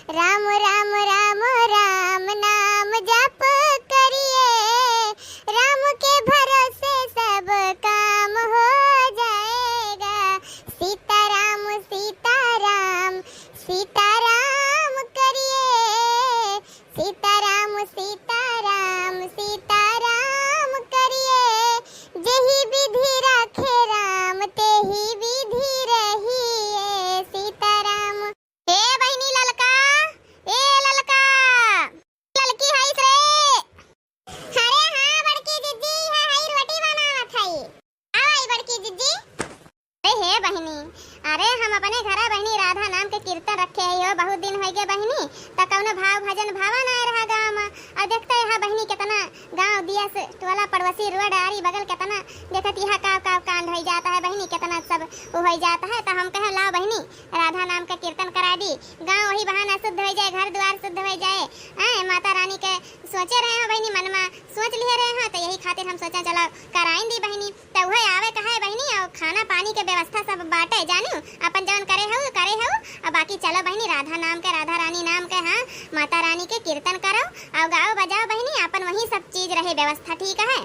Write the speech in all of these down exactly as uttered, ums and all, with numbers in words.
राम राम राम राम नाम जप करिए, राम के भरोसे सब काम हो जाएगा। सीताराम सीताराम सीताराम करिए, सीताराम सीताराम सीताराम करिए, जेहि विधि राखे राम तेहि विधि रहिए। सीताराम। ए बहिनी ललका, ए ललका, ललकी हईस रे? अरे हाँ बड़की जिज्जी, है, है, रोटी बनावत हई। आओ आई बड़की जिज्जी। अरे हे बहिनी, अरे हम अपने घरा बहिनी राधा नाम के कीर्तन रखे हई हो, बहुत दिन होइ गए बहिनी, त कौनो भाव भजन भावा ना रहा गाँव में। और देखते यहाँ बहिनी कितना गाँव दिया से टोला पड़ोसी रोड आरी बगल कितना देखत यहाँ काव काव कांड होइ जाता है बहिनी, कितना सब वो होइ जाता है। त हम कहे लाओ बहिनी राधा नाम के कीर्तन करा दी, गाँव वही बहाना शुद्ध होइ जाए, घर द्वार शुद्ध होइ जाए। हैं, माता रानी के सोचे रहे हो बहिनी, मन में सोच लिए रहे हो, त यही खातिर हम सोचा चलो कराइन दी बहिनी। त उहे आवे कहे बहिनी, और खाना पानी के व्यवस्था सब बाटे, जानू, अपन जवन करे हऊ, करे हऊ। और बाकी चलो बहिनी, राधा नाम के, राधा रानी नाम के, हाँ, माता रानी के कीर्तन करो, और गाओ बजाओ बहिनी, अपन वही सब चीज रहे व्यवस्था, ठीक है?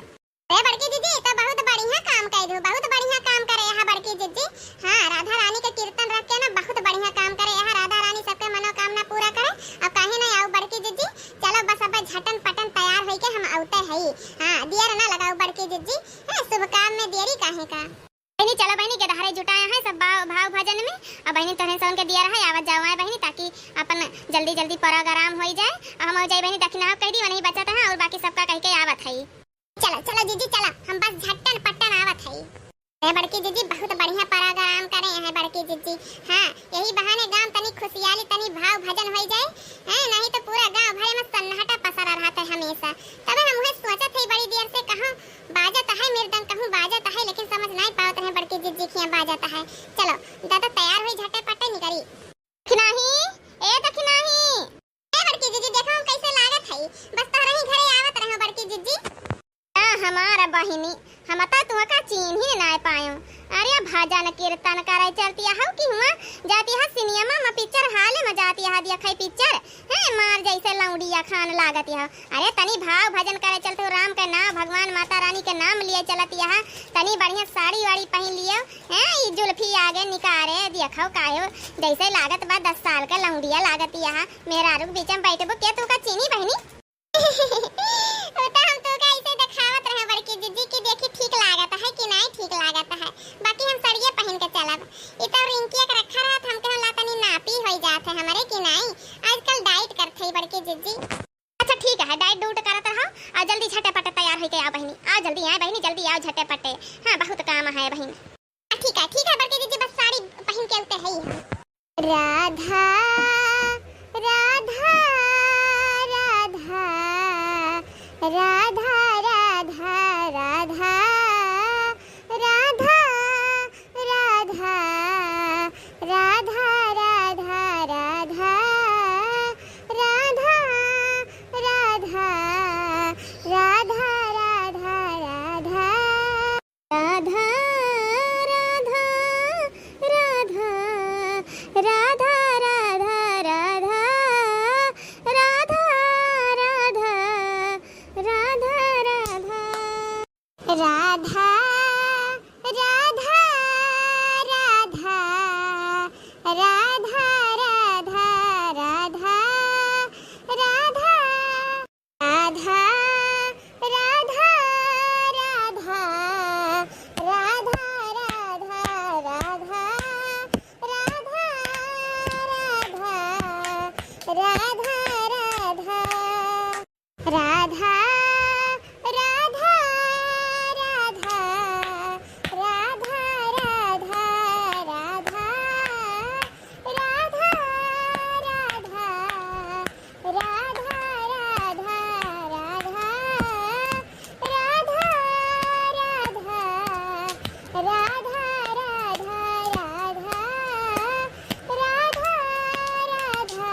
अरे बड़की जिज्जी, तो बहुत बढ़िया काम कइ दू, बहुत बढ़िया काम करे यहाँ बड़की जिज्जी। हाँ, राधा रानी के कीर्तन रख के ना बहुत बढ़िया काम करे यहाँ, राधा रानी सबके मनोकामना पूरा करे। अब काहे ना आओ बड़की जिज्जी, चलो बस अब झटन पटन तैयार होइके हम औते हई। हाँ, देर ना लगाओ बड़की जिज्जी, हैं, शुभ काम में देरी काहे का? बहिनी, चलो बहिनी, गेदहरे जुटाए हैं सब भाव, भाव भजन में। अब बहिनी, तोहरे सौन के दिया रहे, आवत जाओ आए बहिनी, ताकि अपन जल्दी जल्दी प्रोग्राम होइ जाए। अब हम हो जाए बहिनी, दक्षिणा कह दी, वही बचत है, और बाकी सबका कह के आवत है। चलो, चलो जिज्जी, चलो, हम बस झट्टन पट्टन आवत है। ए बड़की जिज्जी, बहुत बढ़िया प्रोग्राम करे हैं बड़की जिज्जी। हाँ, यही बहाने गांव तनी खुशियाली, तनी भाव भजन होइ जाए, हैं, नहीं तो पूरा गांव भरे में सन्नाटा पसरा रहत है हमेशा। तबे हम उहे सोचत हई बड़ी देर से, कहूँ बाजत है मृदंग, कहूँ बाजत है, लेकिन समझ नहीं पावत रहे बड़की जिज्जी किया बाजत है। चलो दादा, तैयार हुई, झटे पटे निकरी। दखिनाही, ए दखिनाही। ए बड़की जिज्जी, देखो हम कैसे लागत है, बस तोहरे ही घरे आवत रहो बड़की जिज्जी। आ हमार बहिनी, हम त तुहका चीन्ही नाय पायो। अरे भजन कीर्तन करे चलती हऊ कि हुआ जाती है सिनेमा में, पिक्चर हाल में जाती है देखई पिक्चर। हैं, मार जैसे लौंडिया खान लागत यह। अरे तनी भाव भजन करे चलत हो, राम के नाम, भगवान माता रानी के नाम लिए चलत यह। तनी बढ़िया साड़ी वाड़ी पहन लियो। हैं, ई जुल्फी आगे निकारे, देखो काहे जैसे लागत बा दस साल के लौंडिया लागत यह। मेहरारू के बीच में बैठबो के तुहका चीन्ही बहिनी? वो तो हम तुहका ऐसे देखावत रहे बड़की जिज्जी कि देखी ठीक लागत है कि नहीं ठीक लागत है, बाकी हम सड़िए पहन के चलब। ई तो रिंकिया के रखा रहत, हम कहला तनी नापी होई जात है हमरे कि नहीं, आजकल डाइट करत है बड़की जिज्जी। अच्छा ठीक है, डाइट डूट करत रहो, आ जल्दी झटे पटे तैयार होइके आओ बहिनी, आओ जल्दी आए बहिनी, जल्दी आओ झटे पटे। हाँ, बहुत काम है बहिनी। आ, ठीक है, ठीक है बड़की जिज्जी, बस साड़ी पहन के उते है ही हम। राधा, राधा, राधा, राधा, राधा, राधा, राधा, राधा, राधा, राधा, राधा, राधा, राधा, राधा। राधा, राधा, राधा, राधा, राधा, राधा, राधा, राधा, राधा, राधा। राधा, राधा, राधा, राधा, राधा, राधा। राधा, राधा, राधा, राधा, राधा, राधा, राधा, राधा, राधा, राधा। राधा, राधा, राधा, राधा, राधा, राधा, राधा, राधा, राधा, राधा, राधा, राधा, राधा, राधा, राधा, राधा, राधा, राधा।